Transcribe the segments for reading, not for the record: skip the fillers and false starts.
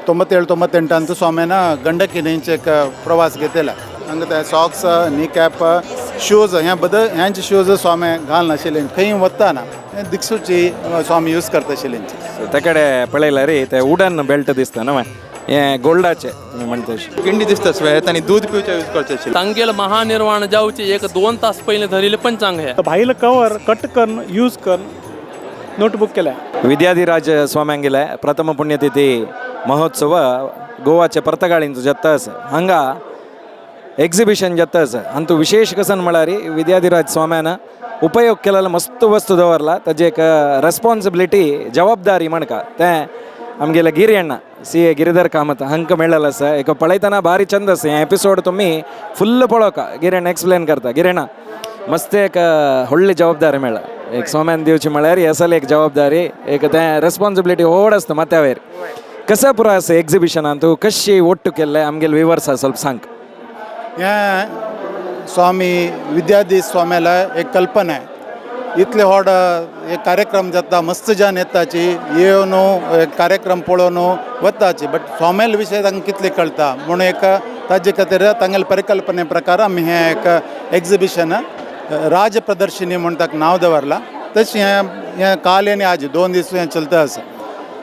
97 98 स्वाम्यान गंडकी न्हंयचे एक प्रवास घेतला. हांगा ते सॉक्स, नी कॅप, शूज हे बदल ह्यांचे शूज स्वामी घालनाशिल्ले. खंय वतना हे दिक्सूची स्वामी यूज करता आशिल्ले. तेकडे पळयला रे ते वुडन बेल्ट दिसता न्हय हे गोल्डाचे तुमी म्हणटा तशें. किंडी दिसता श्वेत आनी दूध पिवचे यूज करचे आशिल्ले. तांगेल महानिर्वाण जावचे एक दोन तास पयलीं धरिल्ले पंचांग हे. भायल कवर कट करून यूज करून नोटबुक केल्या. विद्याधिराज स्वाम्यांगेले प्रथम पुण्यतिथी महोत्सव गोवाचे पर्तगाळींचो जाता आसा. हांगा एक्झिबिशन जाता आसा. हातूंत विशेश कसन म्हळ्यार विद्याधिराज स्वाम्यान उपयोग केलेलो मस्त वस्तू दवरला. ताजी एक रेस्पॉन्सिबिलिटी, जबाबदारी म्हणका तें आमगेले गिरी अण्णा सी ए गिरिधर कामत हांकां मेळ्ळेलें आसा. एक पळयतना भारी चंद आसा. हें एपिसोड तुमी फुल्ल पळोवका. गिरी एक्सप्लेन करता. गिरी, मस्त एक व्हडली जबाबदारी मेळ्ळा एक स्वाम्यान दिवची म्हळ्यार ही असल एक जबाबदारी, एक तें रेस्पॉन्सिबिलिटी व्हड आसता माथ्या वयर. कसं पुरो आसा एक्झिबिशनान तूं कशी ಒಟ್ಟು केल्लें आमगेले विवर्सा ಸ್ವಲ್ಪ सांग. हें स्वामी विद्याधीश स्वाम्याला एक कल्पना आहे. इतले व्हड एक कार्यक्रम जाता, मस्त जन येताची, येवन एक कार्यक्रम पळोवन वताची, बट स्वाम्याल विशय तांकां कितले कळटा म्हणून एक ताजे खातीर तांगेले परिकल्पने प्रकार आमी हें एक एक्झिबिशन राज प्रदर्शिनी म्हूण ताका नांव दवरलां. तशें हें हें काल आनी आज 2 दीस हें चलता आसा.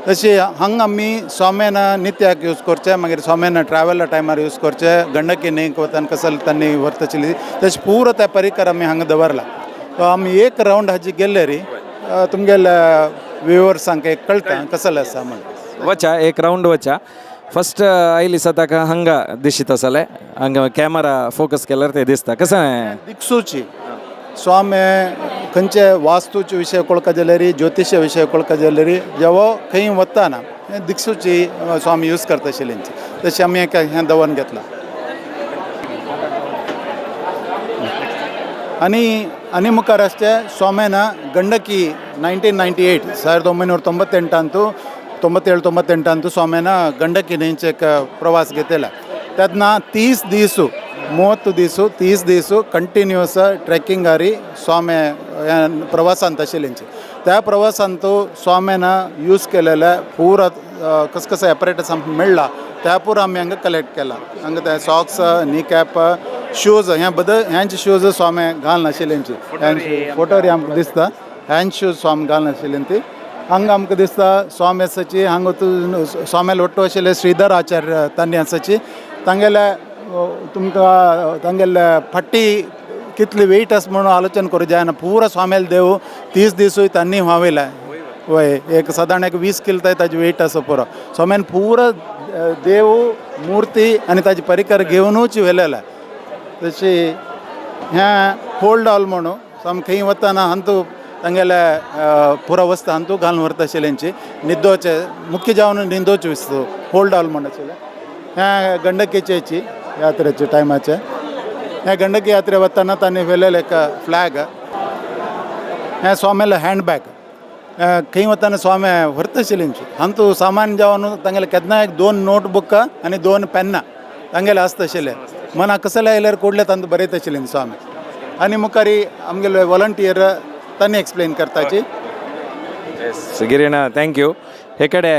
तशी हांगा आमी स्वाम्यान नित्याक यूज करचे, मागीर स्वाम्यान ट्रॅवला टायमार यूज करचे, गंडकी न्हंयक वतान कसल तांणी व्हरताशिल्ली, तशें पुरो त्या परिकर आमी हांगा दवरला. सो आमी एक रावंड हाजी गेल्ले री तुमगेल्या व्युवर्सांक एक कळटा कसलें आसा म्हण. वचा, एक रावंड वचा. फस्ट आयली ताका हांगा दिशित आसले. हांगा कॅमेरा फोकस केल्यार ते दिसता कसं. दिक्सूची स्वामी खंयचे वास्तूचे विशय कळका जाल्यार, ज्योतिष विशय कळका जाल्यार, जेवो खंय वतना हे दिक्सूची स्वामी यूज करता आशिल्ले. तशें आमी एक हें दवरून घेतलां. आनी आनी मुखार आसचे स्वाम्यान गंडकी 1998, 1998 97 98 स्वाम्यान गंडकी न्हंयचे एक प्रवास घेतला. तेन्ना 30 दीस, 30 दीस, 30 दीस कंटिन्युअस ट्रेकिंगारी स्वामी प्रवासांत आशिल्ले. त्या प्रवासांत स्वाम्यान यूज केलेले पुरा कस कसं ॲपरेटस आमकां मेळ्ळा त्या पुरा आमी हांगा कलेक्ट केला. हांगा ते सॉक्स, नी कॅप, शूज हे बदल ह्यांचे शूज स्वामी घालनाशिल्ले. फोटोर आमकां दिसता ह्यांचे शूज स्वामी घालनाशिल्ले ती. हांगा आमकां दिसता स्वामी आसाची. हांगा तूं स्वाम्याल ಒಟ್ಟು आशिल्ले श्रीधर आचार्य तांणी आसाची. तांगेले तुमकां तांगेले फाटी कितली वेट आसा म्हणून आलोचन करूं जायना. पुरा स्वाम्याल देव 30 दिसूय तांणी व्हांवयला. वय एक सादारण एक 20 किल ताजी वेट आसा. पुरो स्वाम्यान पुरा देव मूर्ती आनी ताजी परिकर घेवनूच व्हेलेला. तशी हें होल्ड ऑल म्हणून सामकें खंय वतना हांतू तांगेले पुरा वस्तू हांतू घालून व्हरता आशिल्ल्यांची न्हिदोचे, मुख्य जावन न्हिदोचे वस्तू होल्ड ऑल म्हण आशिल्लें. हें गंडकेची यात्रेचे टायमाचे, हें गंडकी यात्रे वतना तांणी व्हेलेलें एक फ्लॅग. हें स्वाम्यालें हँड बॅग. खंय वतना स्वामी व्हरता आशिल्ल्यांची. हांतू सामान जावन तांगेले केन्ना एक दोन नोटबुकां आनी दोन पेन्नां तांगेले आसता आशिल्ले. मनाक कसले आयल्यार कोडले तांतू बरयता आशिल्ले स्वामी. आनी मुखारी आमगेले वॉलंटियर तांणी एक्सप्लेन करताची. गिरीणा, thank you. हे कಡೆ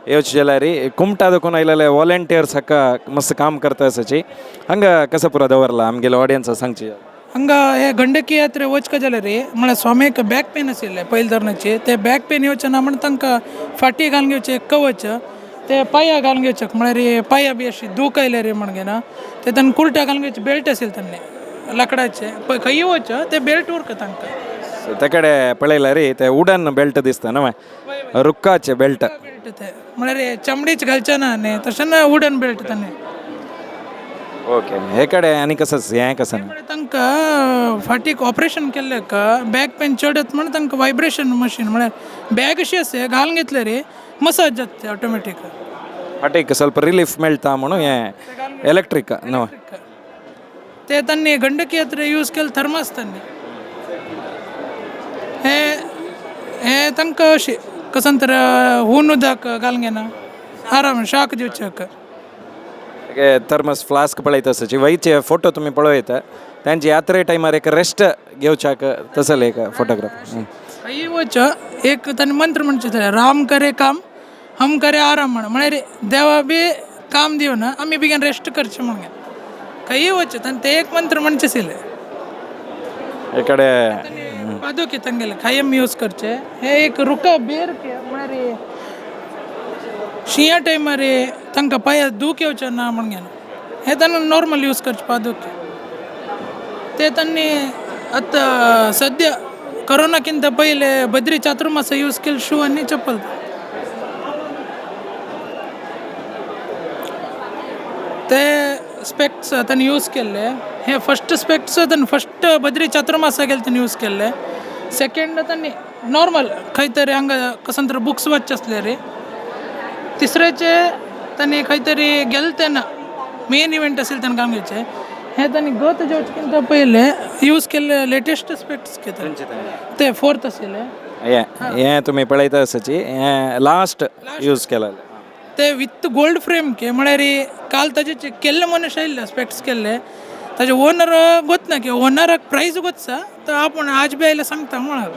येवचे जाल्यार कुमटा देखून आयलेले वॉलंटियर्स हाका मस्त काम करता आसाची. हांगा कसं पुरो दवरला आमगेले ऑडियन्स सांगची. हंगा हे गंडकी यात्रे वचका जाल्यार रे म्हळ्यार स्वामीक बॅक पेन आशिल्लें पयलीं धरणाची. ते बॅक पेन येवचें ना म्हण तांकां फाटी घालून घेवचें एक कवच, ते पांया घालून घेवचें, म्हळ्यार पांया बी अशी दूख आयले रे म्हण घेना ते तांकां कुर्ट्या घालून घेवचे बेल्ट आशिल्ले तांणी लांकडाचे. पळय खंयी वचचें ते बेल्ट उरता तांकां. ते कಡೆ पळयला रे ते वुडन बेल्ट दिसता न्हय, रुक्काचे बेल्ट. बेल्ट ते म्हळ्यार चमडीच घालचे ना न्ही, तशें ना, वुडन बेल्ट तांणी. ओके, हे कಡೆ आनी कसं हें कसं? म्हळ्यार तांकां फाटीक ऑपरेशन केल्लें का बॅक पेन चड येता म्हण तांकां वायब्रेशन मशीन, म्हळ्यार बॅग अशी आसा घालून घेतले रे मसाज जाता ते ऑटोमॅटीक. फाटीक ಸ್ವಲ್ಪ रिलीफ मेळटा म्हणून हें इलेक्ट्रीक न्हय. ते तांणी गंडकी यात्रे यूज केले थर्मास तांणी. हे हे तांकां अशें कसन तर हून उदक घालून घेना आराम शाक दिवचें. थर्मस फ्लास्क पळयता आसाची. वयचे फोटो तुमी पळयता तांची यात्रे टायमार एक रेस्ट घेवच्याक तसले एक फोटोग्राफ. खंयी वच एक तांणी मंत्र म्हणचे, राम करे काम. हम करे आराम म्हण, म्हळ्यार देवा बी काम दिवन आमी बेगीन रेस्ट करचें म्हणून खंयी वचचे तांणी ते एक मंत्र म्हणचे आशिल्ले. हे कಡೆ पादुके तांगेले कायम यूज करचे. हे एक रुका बेर म्हळ्यार शिंया टायमार तांकां पांयार दूख येवचें ना म्हणून हे तांणी नॉर्मल यूज करचे पादुके. ते तांणी आतां सद्या करोनाकिंत पयले बद्री चातुर्मासा यूज केले शू आनी चप्पल. ते स्पेक्ट्स तांणी यूज केल्ले. हे फस्ट स्पेक्ट्स तांणी फस्ट बद्री चातुर्मासा गेले तांणी यूज केल्ले. सेकेंड तांणी नॉर्मल खंय तरी हांगा कसो तरी बुक्स वाचचे आसले रे. तिसऱ्याचे तांणी खंय तरी गेले तेन्ना मेन इव्हेंट आशिल्ले तेन्ना काम घेवचे. हे तांणी गत जेवचे पयले यूज केल्ले लेटेस्ट स्पेक्ट्स घेतले ते फोर्थ आशिल्ले. हे हे तुमी पळयता आसाची हे लास्ट यूज केलेले. ते विथ गोल्ड फ्रेम के म्हळ्यार काल ताजे केल्ले मनीस आयिल्ले स्पेक्ट्स केल्ले ताजे ओनर गोत ना की ओनराक प्रायज गोतसा तर आपूण आज बी आयले सांगता म्हळ्यार.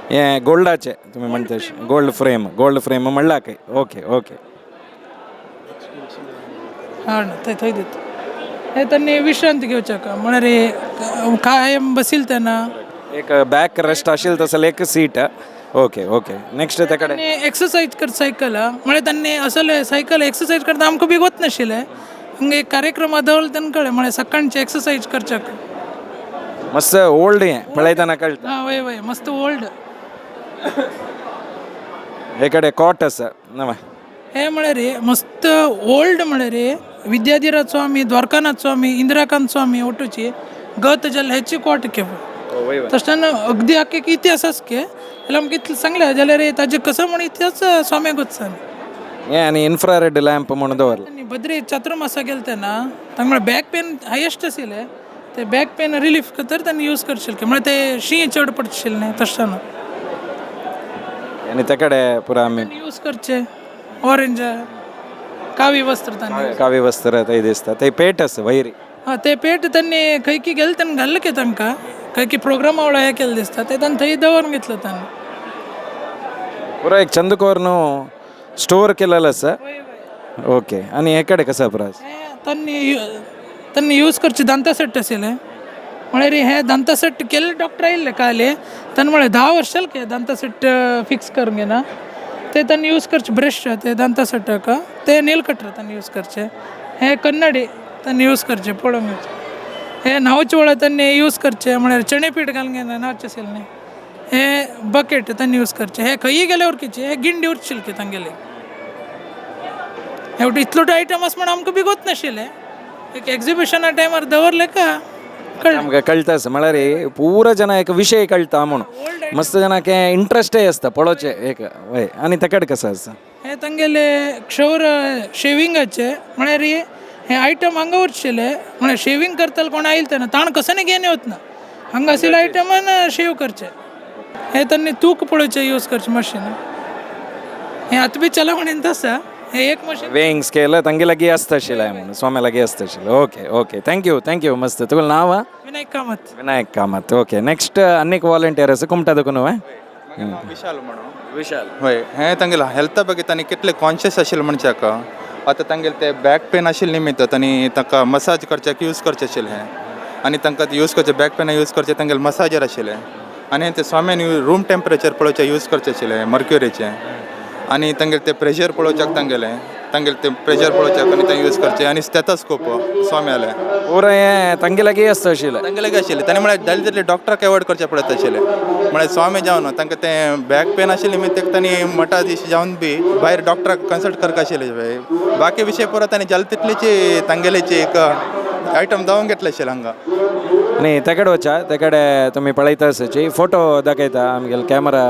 हे गोल्डाचे तुम्ही म्हणता गोल्ड फ्रेम, गोल्ड फ्रेम म्हणला काय? Okay okay. हा ना थंय थंय दिता. हे तांणी विश्रांती घेवच्याक म्हळ्यार कायम बसील तेन्ना एक बॅक रेस्ट आशिल्ले तसले एक सीट. ओके ओके नेक्स्ट ते कडेन तांणी एक्सरसायज कर सायकल म्हळ्यार तांणी असले सायकल एक्सरसायज करता आमकां बी गोत नाशिल्लें. हांगा एक कार्यक्रम दवरलो तेन्ना कळ्ळें म्हळ्यार सकाळचे एक्सरसायज करच्याक. मस्त ओल्ड हें पळयतना कळटा. हां वय वय मस्त ओल्ड. हे कडेन कॉट आसा नवें. हे म्हळ्यार मस्त ओल्ड म्हळ्यार विद्याधिराज स्वामी, द्वारकानाथ स्वामी, इंदिराकांत स्वामी ಒಟ್ಟುಚಿ गत जाल्ले हेची कॉट के तशें अगदी आख एक इतिहास के जाल्यार आमकां इतलें सांगलें जाल्यार ताजे कसो म्हण इतिहास स्वाम्याक वचसान. हे आनी इन्फ्रारेड लॅम्प म्हणून दवरला. आनी बद्री चातुर्मासा गेले तेन्ना तांकां म्हळ्यार बॅक पेन हायेस्ट आशिल्लें ते बॅक पेन रिलीफ खातीर तांणी यूज करशिल्लें म्हळ्यार ते शीं चड पडशिल्लें न्ही तशें आनी ते कडेन पुरा आमी यूज करचे ऑरेंज कावी वस्त्र तांणी कावी वस्त्र थंय दिसता ते पेट आसा वयरी. हां ते पेट तांणी खंय की गेले तेन्ना घाल्ले की तांकां खंय की प्रोग्रामा वेळार हें केल्लें दिसता ते तांणी थंय दवरून घेतलं तांणी. पुरा एक चंद कोर न्हू स्टोर केलेलो आसा. ओके आनी हे कडेन कसो पुरा तांणी तांणी यूज करचे दांता सेट आशिल्लें म्हळ्यार हे दांता सेट केल्ले डॉक्टर आयिल्ले काले तांणी म्हळें 10 वर्सां के दांता सेट फिक्स करूंक घेना ते तांणी यूज करचे ब्रश ते दांता सेटाक ते नेल कटर तांणी यूज करचे. हे कन्नडी तांणी यूज करचे पळोवंक. हे न्हांवचे वेळार तांणी यूज करचे म्हळ्यार चणे पीठ घालून घेना न्हांवचें आशिल्लें न्ही. हे बकेट तांणी यूज करचे. हे खंयी गेल्यार उरकीचे हे गिंडी उरशील की तांगेले. हे इतलो आयटम आसा म्हण आमकां बी गोत नाशिल्लें एक एक्झिबिशना टायमार दवरले का कळ्ळें. आमकां कळटा आसा म्हळ्यार पुरा जना एक विशय कळटा म्हणून मस्त जणांक इंट्रस्टय आसता पळोवचें एक वय. आनी ते कडेन कसो आसा हे तांगेले क्षौर शेविंगाचे म्हळ्यार हे आयटम हांगा उरशिल्ले म्हळ्यार शेविंग करतले कोण आयल तेन्ना ताण कसो घेवन वतना हांगा आशिल्ले आयटमान शेव करचे. हे तांणी तूक पळोवचें यूज करचें मशीन. हे आतां बी चलावणींत आसा हे एक मशीन. वेइंग स्केल तांगे लागीं आसता आशिल्लें म्हणून स्वाम्या लागीं आसता आशिल्लें. Okay okay thank you thank you मस्त. तुगेलें नांव? विनायक कामत. विनायक कामत. ओके नेक्स्ट आनीक वॉलंटियर आसा कुमटा देखून न्हू. विशाल म्हणून. विशाल. हय हें तांगेले हेल्था ಬಗ್ಗೆ तांणी कितले कॉन्शियस आशिल्ले म्हणच्याक आतां तांगेले ते बॅक पेन आशिल्ले निमित्त तांणी तांकां मसाज करच्याक यूज करचें आशिल्लें हें आनी तांकां यूज करचें बॅक पेन यूज करचें तांगेले मसाजर आशिल्लें आनी ते स्वाम्यान रूम टेम्परेचर पळोवचें यूज करचें आशिल्लें मर्क्युरीचें आनी तांगेले ते प्रेशर पळोवच्याक तांगेलें तांगेले ते प्रेशर पळोवच्याक आनी ते यूज करचें आनी स्टेथोस्कोप स्वाम्यालें पुरा हें तांगे लागीं आसता आशिल्लें. तांगे लागीं आशिल्लें ताणें म्हळ्यार जालें तितलें डॉक्टराक एवॉयड करचें पडत आशिल्लें म्हळ्यार स्वामी जावन तांकां तें बॅक पेन आशिल्लें निमित्त तांणी मठाधीश जावन बी भायर डॉक्टराक कन्सल्ट करपा आशिल्लें. बाकी विशय पुरो तांणी जालें तितलीची तांगेलेची एक आयटम जावन घेतले आशिल्लें हांगा. न्ही ते कडेन वचा ते कडेन तुमी पळयता आसाची फोटो दाखयता आमगेले कॅमरा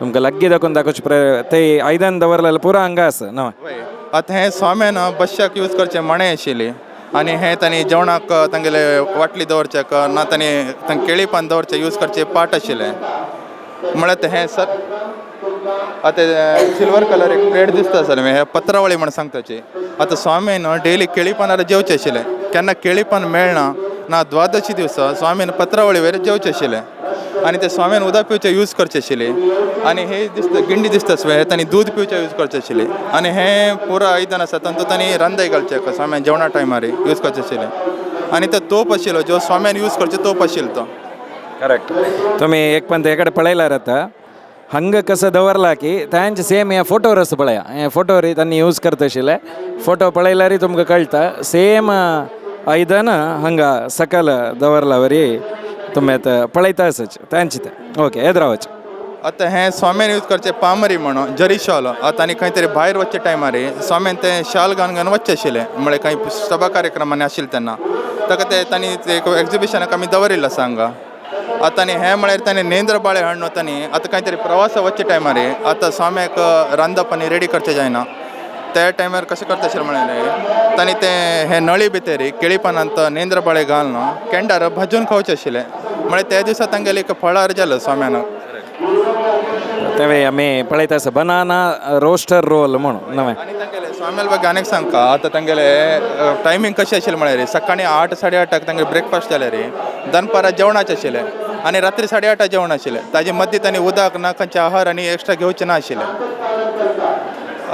तुमकां लागीं दाखोवन दाखोवचे प्र ते आयदन दवरलेलें पुरा हांगा आसा न्हय. वय आतां हें स्वाम्यान बश्याक यूज करचें मणें आशिल्ली आनी हें तांणी जेवणाक तांगेले वाटली दवरच्याक ना तांणी तांकां केळी पान दवरचें यूज करचें पाट आशिल्लें म्हळ्यार हें सर आतां सिल्वर कलर एक प्लेट दिसता सर हें पत्रावळी म्हण सांगताची. आतां स्वामीन डेली केळी पानार जेवचें आशिल्लें केन्ना केळी पान मेळना ना द्वादशी दिवसा स्वामीन पत्रावळी वयर जेवचें आशिल्लें आनी ते स्वाम्यान उदक पिवचें यूज करचें आशिल्लें. आनी हे दिसता गिंडी दिसता हे तांणी दूद पिवचें यूज करचें आशिल्लें. आनी हे पुरो आयदन आसा तांतूत तांणी रांदय घालचें स्वाम्यान जेवणा टायमार यूज करचें आशिल्लें. आनी तो तोप आशिल्लो जो स्वाम्यान यूज करचो तोप आशिल्लो तो. करेक्ट. तुम्ही एक पण ते कडेन पळयल्यार आतां हांगा कसं दवरला की तांचे सेम हे फोटोवर आसा पळया, हे फोटोवर तांणी यूज करता आशिल्ले. फोटो पळयल्यारय तुमकां कळटा सेम आयदन हांगा सकल दवरला वरी तुमी आतां पळयता आसच तांचे ते. ओके, येद्रावाचे. आतां हें स्वाम्यान यूज करचें पामरी म्हणून जरी शॉल. आतां आनी खंय तरी भायर वचचे टायमार स्वाम्यान तें शाल घालून घालून वचचें आशिल्लें, म्हळ्यार कांय सभा कार्यक्रमांनी आशिल्लें तेन्ना ताका ते तांणी एक एग्जिबिशनाक आमी दवरिल्लो आसा हांगा. आतां आनी हें म्हळ्यार तांणी नेंद्र बाळे हाडून तांणी आतां खंय तरी प्रवासा वचचे टायमार आतां स्वाम्याक रांदप आनी रेडी करचें जायना त्या टायमार कशें करता आशिल्लें म्हळ्यार तांणी तें हें नळी भितर केळी पानांत नेंद्र बाळे घालून केंडार भाजून खावचें आशिल्लें. म्हळ्यार त्या दिसा तांगेलें एक फळार जालो स्वाम्यान. तेवे आमी पळयता आसा बनाना रोस्टर रोल म्हणून नवें. आनी तांगेले स्वाम्याल ಬಗ್ಗೆ आनीक सांगका, आतां तांगेले टायमींग कशें आशिल्लें म्हळ्यार सकाळीं 8 8:30 तांगेलें ब्रेकफास्ट जालें रे, दनपारां जेवणाचें आशिल्लें आनी रात्री 8:30 जेवण आशिल्लें. ताजे मदीं तांणी उदक ना खंयचें आहार आनी एक्स्ट्रा घेवचें ना आशिल्लें.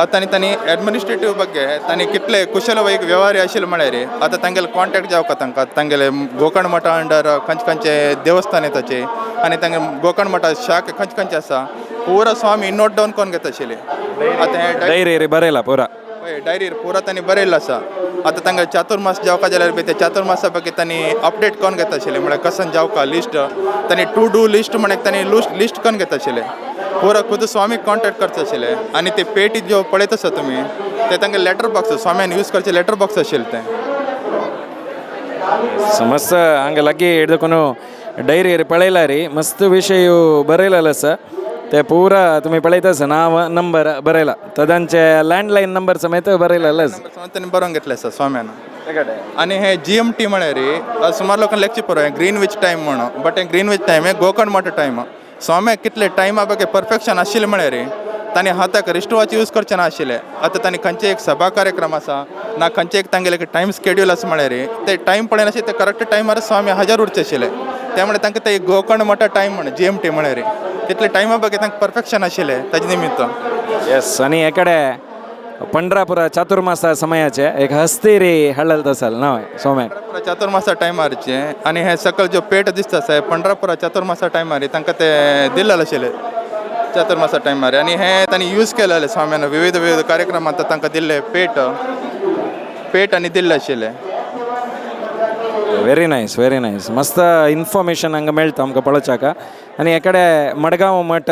आतां आनी तांणी एडमिनिस्ट्रेटीव ಬಗ್ಗೆ तांणी कितले कुशल वैक वेव्हारी आशिल्ले म्हळ्यार आतां तांगेले कॉन्टेक्ट जावका तांकां तांगेले गोकर्ण मठा अंडर खंयचे खंयचे देवस्थान येताचे आनी तांगे गोकर्ण मठा शाख खंयचे खंयचे आसा पुरा स्वामी नोट डावन करून घेता आशिल्ले. आतां हें डायरी बरयला पुरा. हय, डायरीर पुरा तांणी बरयल्लो आसा. आतां तांकां चातुर्मास जावका जाल्यार बी ते चातुर्मासा ಬಗ್ಗೆ तांणी अपडेट करून घेता आशिल्ले. म्हळ्यार कसन जावका लिस्ट तांणी टू do list म्हण एक तांणी लिस्ट करून घेता आशिल्ले. पुरा खुद स्वामीक कॉन्टेक्ट करचे आशिल्ले. आनी ते पेटी ज्यो पळयत आसा तुमी ते तांकां लेटर बॉक्स स्वाम्यान यूज करचे लेटर बॉक्स आशिल्लें तें. मस्त हांगा लागीं हिडकोन डायरीर पळयल्यार मस्त विशय बरयलेलो आसा. ते पुरा तुमी पळयता आसा नांव नंबर बरयला, तांचे लँडलायन नंबर समेत बरयलेलो आसा. तांणी बरोवन घेतलें आसा स्वाम्यान. आनी हे GMT म्हळ्यार सुमार लोकांक लेगचे पुरो हें ग्रीन which time म्हणून, बट हें ग्रीन which time हें गोकर्ण मठ टायम. स्वाम्याक कितले टायमा ಬಗ್ಗೆ परफेक्शन आशिल्लें म्हळ्यार तांणी हाताक रिस्ट वॉच यूज करचें ना आशिल्लें. आतां तांणी खंयचे एक सभा कार्यक्रम आसा ना खंयचे एक तांगेले एक टायम स्केड्यूल आसा म्हळ्यार ते टायम पळयनाशिल्ले, ते करेक्ट टायमार स्वामी हजर उरचे आशिल्ले. त्यामुळे तांकां ते गोकर्ण मठा टायम म्हण GMT म्हळ्यार तितले टायमा ಬಗ್ಗೆ तांकां परफेक्शन आशिल्लें ताजे निमित्त. येस. आनी हे कडेन पंढरापुरा चातुर्मासा समयाचे एक हस्तेरी हळल तसल नांव स्वाम्याक. पंढरापुरा चातुर्मासा टायमारचे. आनी हे सकल ज्यो पेट दिसता आसा हे पंढरापुरा चातुर्मासा टायमार तांकां ते दिल्लें आशिल्लें चातुर्मासा टायमार. आनी हे तांणी यूज केलेले स्वाम्यान विविध विविध कार्यक्रमांत तांकां दिल्ले पेट पेट आनी दिल्लें आशिल्लें. Very nice, very nice. मस्त इन्फॉर्मेशन हांगा मेळटा आमकां पळोवच्याक. आनी हे कडेन मडगांव मठ,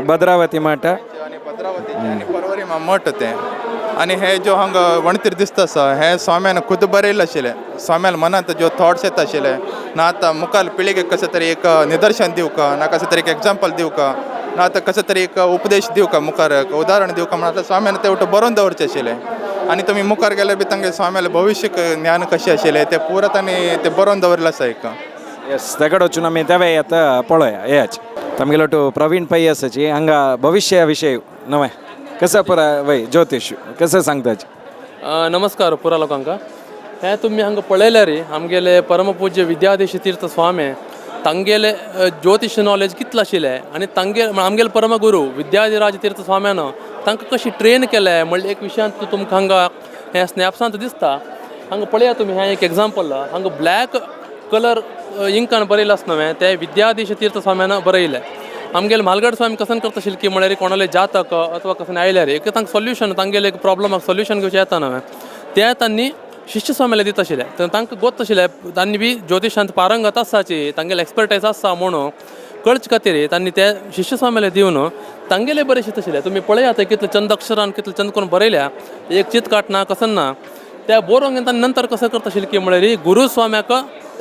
भद्रावती मठ आनी भद्रावती आनी परवरी मठ तें. आनी हे ज्यो हांगा वणतीर दिसता आसा हे स्वाम्यान खुद बरयल्लें आशिल्लें. स्वाम्यान मनांत ज्यो थॉट्स येता आशिल्ले ना आतां मुखार पिळगेक कशें तरी एक निदर्शन दिवका ना कशें तरी एक एग्जाम्पल दिवका ना आतां कशें तरी एक उपदेश दिवका मुखार उदाहरण दिवका म्हणून आतां स्वाम्यान तें वटेन बरोवन दवरचें आशिल्लें. आनी तुमी मुखार गेल्यार बी तांगे स्वाम्यालें भविश्य ज्ञान कशें आशिल्लें तें पुरा तांणी तें बरोवन दवरिल्लें आसा एक. येस, तेकडे वचून आमी तेवे आतां पळोवया. येयाच तामगेलो टू प्रवीण पै आसाची हांगा भविश्य विशय नवें कसं पुरा वय ज्योतिश कसं सांगताची. नमस्कार पुरा लोकांक. हें तुमी हांगा पळयल्यार आमगेले परमपूज्य विद्याधीश तीर्थ स्वामी तांगेले ज्योतिश नॉलेज कितलें आशिल्लें आनी तांगे आमगेले परमगुरू विद्याधिराज तीर्थ स्वाम्यान तांकां कशी ट्रेन केलें म्हणल्यार एक विशयांत तुमकां हांगा हें स्नॅप्सांत दिसता. हांगा पळयात तुमी, हें एक एग्जाम्पल. हांगा ब्लॅक कलर इंकान बरयलें आसा न्हय तें विद्याधीश तीर्थ स्वाम्यान बरयलें. आमगेले म्हालगड स्वामी कसन करता आशिल्ले की म्हळ्यार कोणाले जातक अथवा कसन आयल्यार एक तांकां सोल्युशन तांगेले एक प्रॉब्लमाक सोल्युशन घेवचें येता न्हय तें तांणी शिश्य स्वामीले दिता आशिल्ले. तर तांकां गोत आशिल्लें तांणी बी ज्योतिशांत पारंगत आसाची तांगेले एक्सपर्टायज आसा म्हणून कळचे खातीर तांणी ते शिश्य स्वामीले दिवन तांगेले बरें शिकता आशिल्ले. तुमी पळयात कितले चंद अक्षरान कितले चंद करून बरयल्या, एक चित काटना कसन ना. त्या बरोवंक तांणी नंतर कसं करता आशिल्लें की म्हळ्यार गुरुस्वाम्याक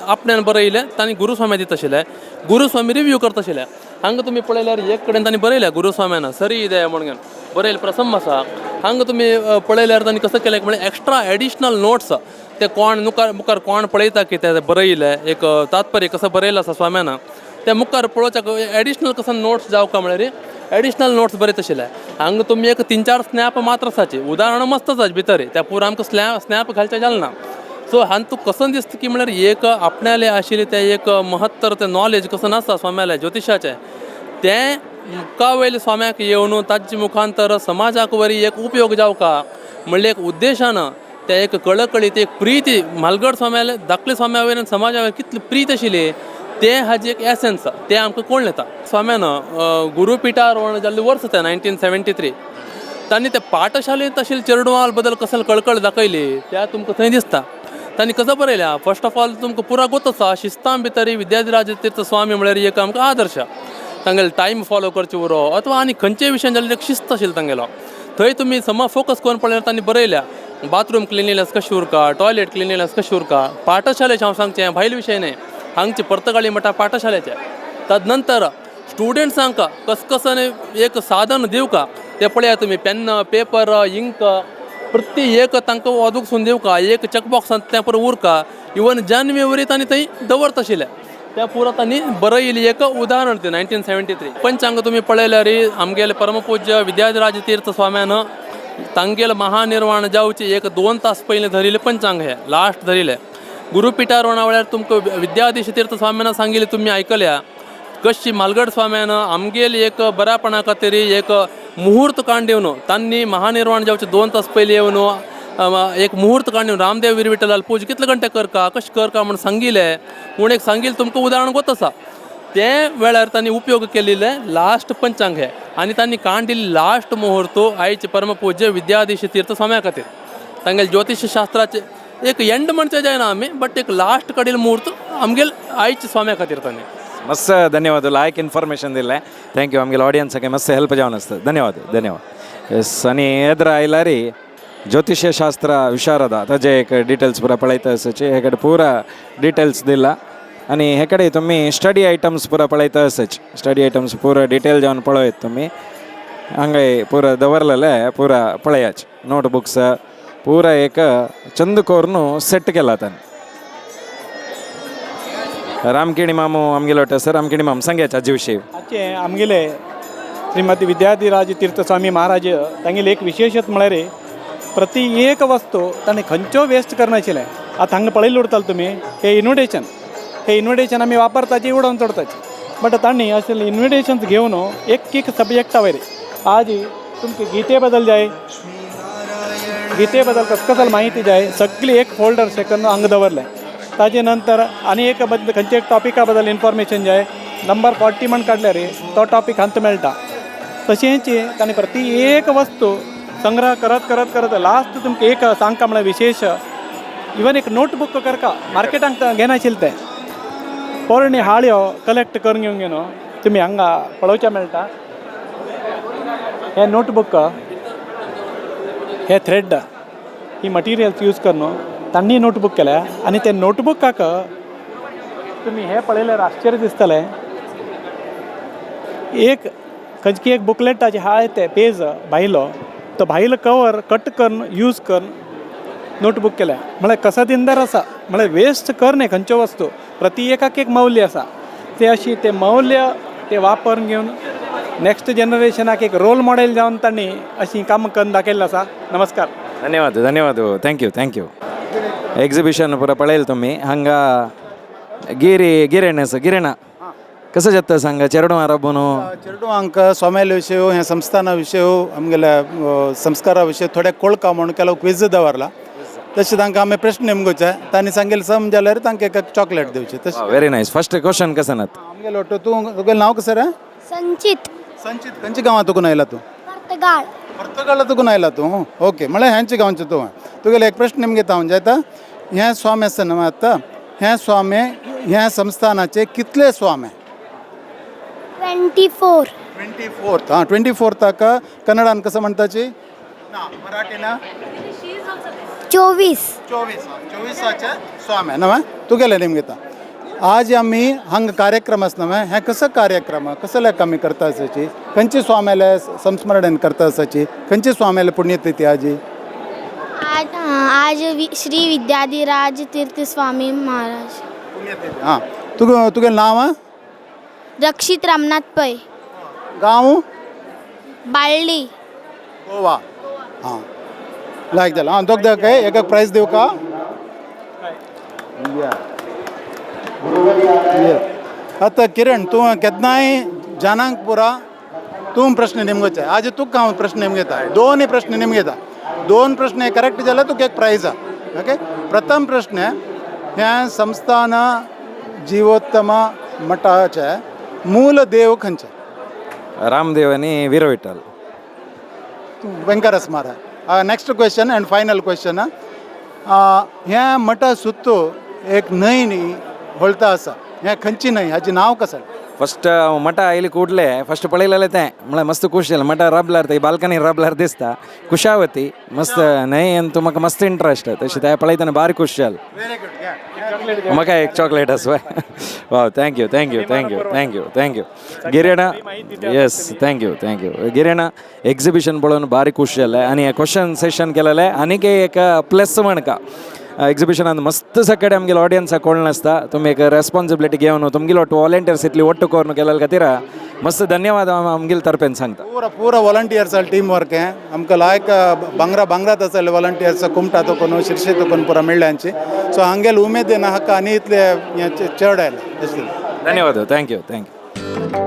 आपल्यान बरयलें तांणी गुरुस्वामी दिता आशिल्ले, गुरुस्वामी रिव्यू करता आशिल्ले. हांगा तुमी पळयल्यार एक कडेन तांणी बरयल्या गुरुस्वाम्यान सरी इदें म्हणून बरयलें प्रसन्न आसा. हांगा तुमी पळयल्यार तांणी कसं केलें म्हळ्यार एक्स्ट्रा एडिशनल नोट्स ते कोण मुखार मुखार कोण पळयता की ते बरयलें एक तात्पर्य कसं बरयलें आसा स्वाम्यान ते मुखार पळोवच्याक एडिशनल कसं नोट्स जावका म्हळ्यार एडिशनल नोट्स बरयत आशिल्ले. हांगा तुमी एक 3-4 स्नॅप मात्र आसाची उदाहरणां मस्त आसा भितर त्या पुरा आमकां स्नॅप घालचें जालें ना. सो हांतू कसं दिसता की म्हळ्यार एक आपणाले आशिल्ले तें एक महत्तर तें नॉलेज कसं आसा स्वाम्यालें ज्योतिशाचें तें मुखा वयले स्वाम्याक येवन ताजे मुखांतर समाजाक वरी एक उपयोग जावका म्हणले एक उद्देशान ते एक कळकळी ते एक प्रिती म्हालगड स्वाम्याले धाकले स्वाम्या वयल्यान समाजा वयर कितली प्रीत आशिल्ली तें हाजी एक एसन्स तें आमकां कळून येता. स्वाम्यान गुरुपिठारोहण जाल्लें वर्स तें 1973. तांणी ते पाठशालेंत आशिल्ले चेरडुवां बद्दल कसल कळकळ दाखयली त्या तुमकां थंय दिसता. तांणी कसो बरयल्या फर्स्ट ऑफ ऑल तुमकां पुरा गोत आसा शिस्तां भितर विद्याधिराज तीर्थ स्वामी म्हळ्यार एक आमकां आदर्श. तांगेलो टायम फॉलो करचे उरो अथवा आनी खंयचेय विशयान जाल्यार एक शिस्त आशिल्ली तांगेलो. थंय तुमी समज फोकस करून पळयल्यार तांणी बरयल्या बाथरूम क्लिनिनेस कशें उरका, टॉयलेट क्लिनिनेस कशें उरका. पाठशालेचें हांव सांगचें भायल विशय न्हय, हांगचे पर्तगाळी म्हणटा पाठशालेचें. तदनंतर स्टुडंट्सांक कसकसने एक साधन दिवका तें पळयात तुमी पेन पेपर इंक प्रति एक तांकां अदूकसून दिवका एक चॅकबॉक्सांत तें पुरो उरका. इवन जानवे तांणी थंय दवरता आशिल्लें त्या पुरो तांणी बरयली एक उदाहरण तें 1973. पंचांग तुमी पळयल्यार आमगेले परमपूज्य विद्याधिराज तीर्थ स्वाम्यान तांगेले महानिर्वाण जावचे एक 2 तास पयलीं धरिल्लें पंचांग हें लास्ट धरिल्लें. गुरुपिठारोहणा वेळार तुमकां विद्याधीश तीर्थ स्वाम्यान सांगिल्लें तुमी आयकल्या कशी म्हालगड स्वाम्यान आमगेली एक बऱ्यापणा खातीर एक मुहूर्त काडून येवन तांणी महानिर्वाण जावचे 2 तास पयलीं येवन एक मुहूर्त काडून येवन रामदेव वीर विठ्ठलाल पूज कितले घंटे करका कशें करका म्हूण सांगिल्लें. म्हूण एक सांगिल्लें तुमकां उदाहरण गोत आसा. ते वेळार तांणी उपयोग केलेले लास्ट पंचांग हे आनी तांणी काण दिल्ली लास्ट मुहूर्त आयचे परमपूज्य विद्याधीश तीर्थ स्वाम्या खातीर. तांगेले ज्योतिशशास्त्राचे एक एंड म्हणचे जायना आमी बट एक लास्ट कडील मुहूर्त आमगेले आयचे स्वाम्या खातीर तांणी. मस्त धन्यवाद लायक इन्फॉर्मेशन दिलें. Thank you. आमगेले ऑडियन्साक मस्त हेल्प जावन आसता. धन्यवाद धन्यवाद. येस आनी येद्रा आयलारी ज्योतिषशास्त्र विशारदा ताजे एक डिटेल्स पुरा पळयता आसाचे हे कडेन पुरा डिटेल्स दिला आनी हे कडेन तुमी स्टडी आयटम्स पुरा पळयता आसाचे स्टडी आयटम्स पुरा डिटेल जावन पळयत तुमी हांगाय पुरा दवरलेले पुरा पळयाचे नोटबुक्स पुरा एक चंद करून सेट केला ताणें. रामकिणी मामू आमगेलो आसा. रामकिणी माम सांगायचे हाजे विशीं. आमचे आमगेले श्रीमती विद्याधिराज तीर्थस्वामी महाराज तांगेले एक विशेशत म्हळ्यार प्रति एक वस्तू ताणें खंयच्यो वेस्ट करनाशिल्लें. आतां हांगा पळयलें उरताले तुमी हे इन्विटेशन, हे इन्विटेशन आमी वापरताची उडोवन सोडताची बट तांणी अशें इन्विटेशन्स घेवन एक एक सब्जेक्टा वयर आज तुमकां गीते बद्दल जाय, गीते बद्दल कसकसल माहिती जाय सगळी एक फोल्डर शें हांगा दवरलें. ताजे नंतर आनी एक बद्दल खंयच्या एक टॉपिका बद्दल इन्फॉर्मेशन जाय नंबर 40 म्हण काडल्यार तो टॉपीक हांगा मेळटा. तशेंच ताणें प्रति एक वस्तू संग्रह करत करत करत लास्ट तुमकां एक सांगता म्हळ्यार विशेश इवन एक नोटबूक करका मार्केटांत घेनाशिल्लें तें पोरणी हाळयो कलेक्ट करून घेवन घेवन तुमी हांगा पळोवच्या मेळटा. हे नोटबूक हे थ्रेड ही मटिरियल्स यूज करून तांणी नोटबूक केल्या आनी ते नोटबुकाक तुमी हें पळयल्यार आश्चर्य दिसतलें. एक खंयची एक बुकलेटाचे हाय ते पेज भायलो तो भायलो कवर कट करून यूज करून नोटबूक केल्या म्हळ्यार कसदिंदर आसा म्हळ्यार वेस्ट कर न्ही खंयच्यो वस्तू प्रति एकाक एक मौल्य आसा ते अशी ते मौल्य ते वापरून घेवन नेक्स्ट जनरेशनाक एक रोल मॉडेल जावन तांणी अशीं कामां करून दाखयल्लें आसा. नमस्कार. धन्यवाद धन्यवाद. Thank you thank you. Exhibition पुरा पळयलें तुमी हांगा गिरी गिरेण आसा. गिरेणा कसं जाता सांगा चेरडुवां राबून चेरडुवांक स्वाम्याले विशय हे संस्थाना विशय आमगेल्या संस्कारा विशय थोडे कोळका म्हणून ಕೆಲವು क्विज दवरला. तशें तांकां आमी प्रश्न नेमगोचे तांणी सांगेले सम जाल्यार तांकां एक चॉकलेट दिवची तशें. Very nice. फर्स्ट क्वेश्चन कसं नात आमगेलो वाटतो तूं तुगेलें नांव कसं रे? संचित. संचित. खंयच्या गांवांत तुकून आयला तूं? पर्तगाळ. पर्तगाळा तुकून आयला तूं. ओके म्हळ्यार ह्यांच्या गांवचें तूं. तुगेलें एक प्रश्न निमगेता हांव जायता हें स्वामी आसा न्हू आतां हें स्वामी ह्या संस्थानाचे कितले स्वामी? 24. 24. हां 24 कन्नडान कसं म्हणताची ना मराठीन? 24. 24. 24 स्वामी न्हय तुगेलें निमगेता. आज आमी हांगा कार्यक्रम आसा न्हय हें कसो कार्यक्रम कसो लेख आमी करता आसाची खंयचे स्वाम्याले संस्मरण करता आसाची खंयचे स्वाम्याले पुण्यतिथी आजी? आज आज श्री विद्याधिराज तीर्थ स्वामी महाराज पुण्यतिथी. हां तुगेलें नांव? रक्षित रामनाथ पै. गांव? बाळ्ळी. गोवा. हां लायक जालें. हां दोग दोग एक एक प्रायज दिवका. आतां किरण, तूं केन्नाय जानांक पुरा तूं प्रश्न निमगोचे. आज तुका हांव प्रश्न निमगेता, दोनूय प्रश्न निमगेता. दोन प्रश्न करेक्ट जाल्यार तुका एक प्रायज आहा. ओके, प्रथम प्रश्न, ह्या संस्थान जिवोत्तम मठाचे मूल देव खंयचे? रामदेव आनी वीरविठ्ठल. वेंकरस Maharaj. Next question and final question. ह्या मठा सुत्तू एक न्हंय न्ही होळता आसा, हें खंयची न्हंय, हाचें नांव कसं? फस्ट मठा आयली कुडले फस्ट पळयलेलें तें म्हळ्यार मस्त खूश जालें. मठा राबल्यार ते बाल्कनी राबल्यार दिसता कुशावती मस्त न्हंय आनी तूं म्हाका मस्त इंट्रस्ट, तशें तें पळयतना भारी खूश जालें. Very good. म्हाका एक चॉकलेट आसा. Wow, thank you, thank you, thank you, thank you, thank you गिरेणा. Yes, thank you, thank you गिरेणा. Exhibition पळोवन भारी खूश जालें आनी हें क्वेश्चन सेशन केलेलें आनीक एक प्लस म्हणका. एक्झिबिशनान मस्त सकाळी आमगेले ऑडियन्साक कोण नासता, तुमी एक रेस्पॉन्सिबिलिटी घेवन तुमगेलो वॉलंटियर्स इतली ಒಟ್ಟು करून केलेले खातीर मस्त धन्यवाद हांव आमगेले तर्फेन सांगता. पूरा पूरा वॉलंटियर्स टीम वर्क हें. आमकां लायक बांगरा बांगरात आसले वॉलंटियर्स, कुमटा तकून, शिरशी तकून पुरा मेळ्ळ्यांची. सो हांगेले उमेदीन हाका आनी इतले हें चड आयलें. धन्यवाद, thank you, thank you.